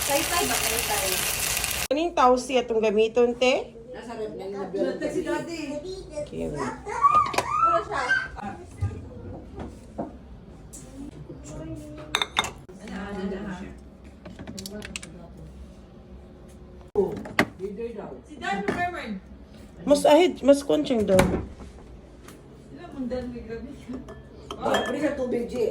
Taytay ba taytay? Kaning tausi atong gamiton, te? Nasa rep na yung Si Daddy. Okay. Wala siya. Si Dan Merman. Mas ahid, mas kontsing daw. Sila mundan may grabe siya. Oh, pre sa tubig, G.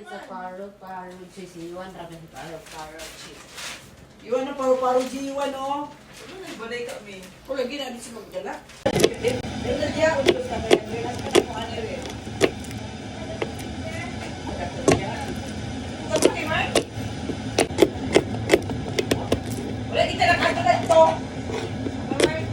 Sa paro, paro, cheese. Iwan, ramen, paro, paro, cheese. Iwan na paro-paro, G. Iwan, oh. Ano nagbalay kami? Kung lagi na siya magdala. Pero na diya, ulos ka kaya. Relax ka na kung ano rin. Bukan kay Mark? Wala kita na kanto na ito. Mark.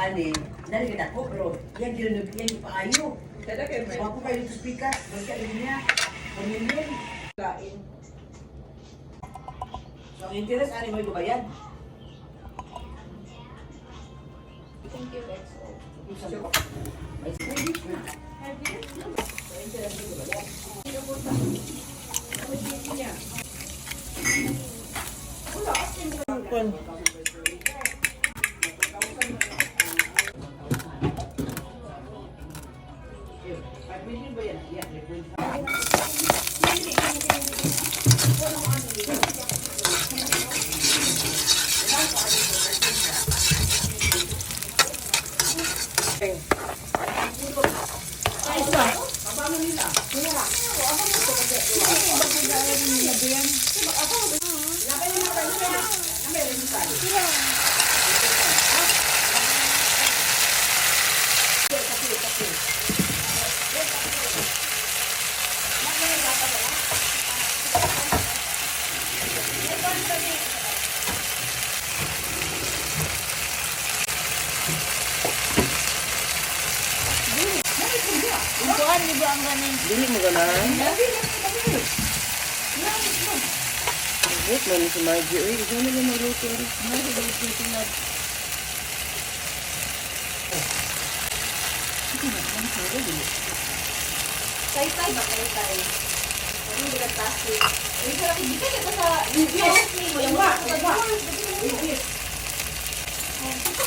Ani, nalagyan ako, pero yan yun, yan yung paayo. Tada kay Mark. Wako kayo dito speaker, basta yun niya, 1 million. Kain. So, ang interest, ani mo ibabayad. Thank you, XO. May credit na. Kon. 5 million ba yan? Yeah, 3.5. Dili mo ganahan? Wait, man, si Margie. Uy, ikaw na lang magluto. Taytay ba taytay? Ano yung plastic? Ay, sarap. Hindi ka ito sa... Yes.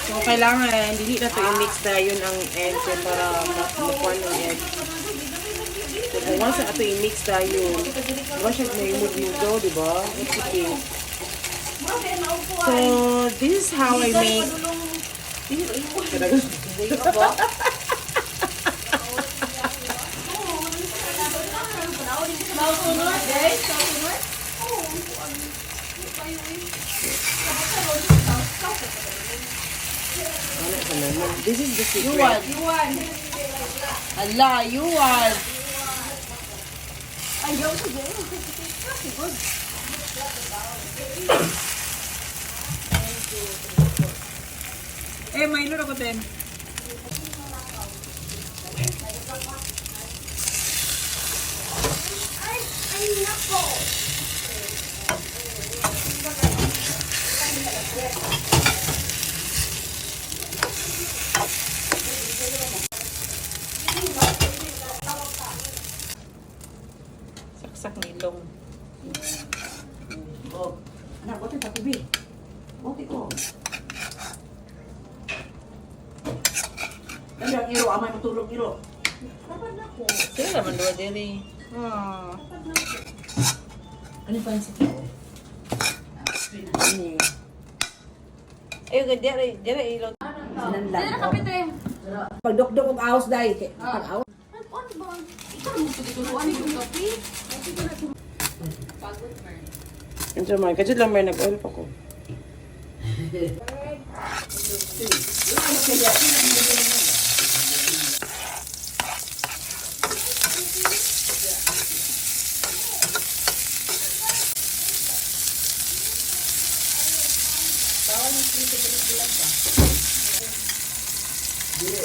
So, kailangan, dili na to i-mix dayon ang egg kay para makuha ng egg. So, kung once na ito i-mix dayon, diba siya may mudmudo, di ba? Recipe. So, this is how I make. Ano ka naman? This is the secret. Yuan. Ala, yuan. Ayaw sa gano'n. Good. Eh, may luro ko din. Ay, ay, nako. Saksak nilong. Oh, anak, bote pa tubig. Bote ko. Dami ang iro, amay matulog iro. Sila naman duwa diri. Ah. Ano pa sa tao? Ano? Ayun, diri, diri ilo. Sinanlan. Sino kapite? Pagdokdok og ahos dai kay pag ahos. Ano ba? Ikaw mo tutuluan yung kape? Pagod, Mer. Ano man? Kasi lang may nag-oil pa ko. Ikaw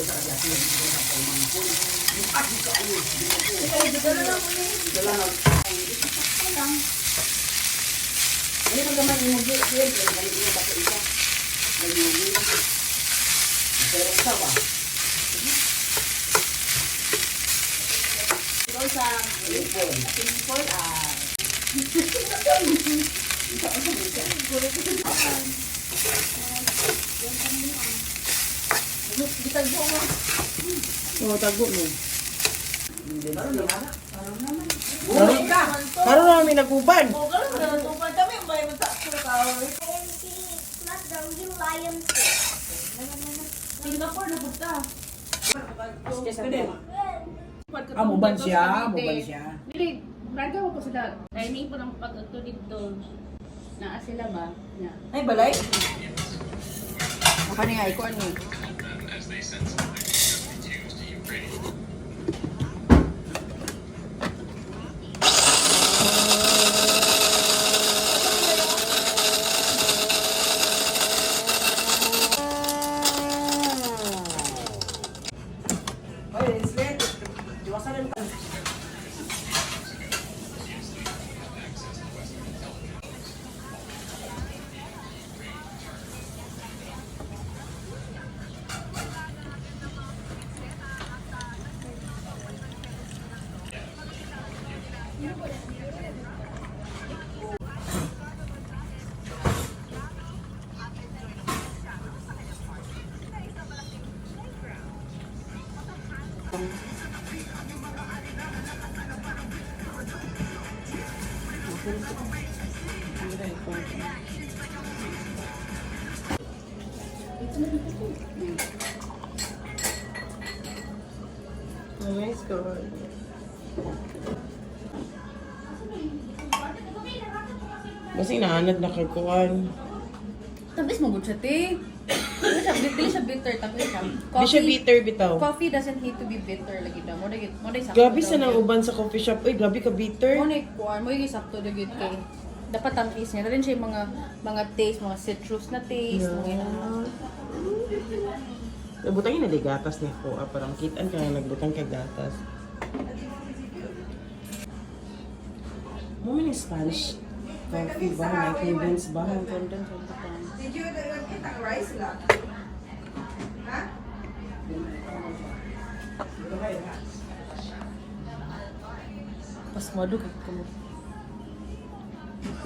sa simple ah. Bitag mo. Oo, tago mo. Karon na kami naguban. Oh, karon na tupan kami may matakso ka. Not the real lion fish. Singapore na punta. Ah, muban siya, muban siya. Dili, braga ko po sila. Timing po ng pag-ato dito. Naa sila ba? Na. Ay, balay? Kani nga ikuan ni. Oy, Leslie. Diwasan na. Nice girl. Basta inaanad na kagkuhan. Tamis mo gud siya, te. Dili siya, dili siya bitter, tamis siya. Di siya bitter bitaw. Coffee doesn't need to be bitter lagi daw. Mo na mo na sakto. Grabe daw sa nang yun. uban sa coffee shop. Uy, grabe ka bitter. Mo na kuan, mo yung sakto na gyud kay. Dapat tamis niya. Na rin siya yung mga taste, mga citrus na taste, mga ano. Nagbutang yun na di gatas ni ko. Ah, parang kitaan ka nga nagbutang kay gatas. Mo man yung Spanish coffee ba? May condensed ba? Condensed ang butang. Did you get ang rice lang? Ha? Pasmado kay kamo.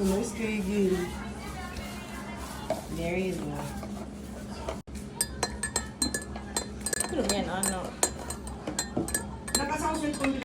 Nice kay Gil. There is one. Pero yan ano. Nakasaw cellphone.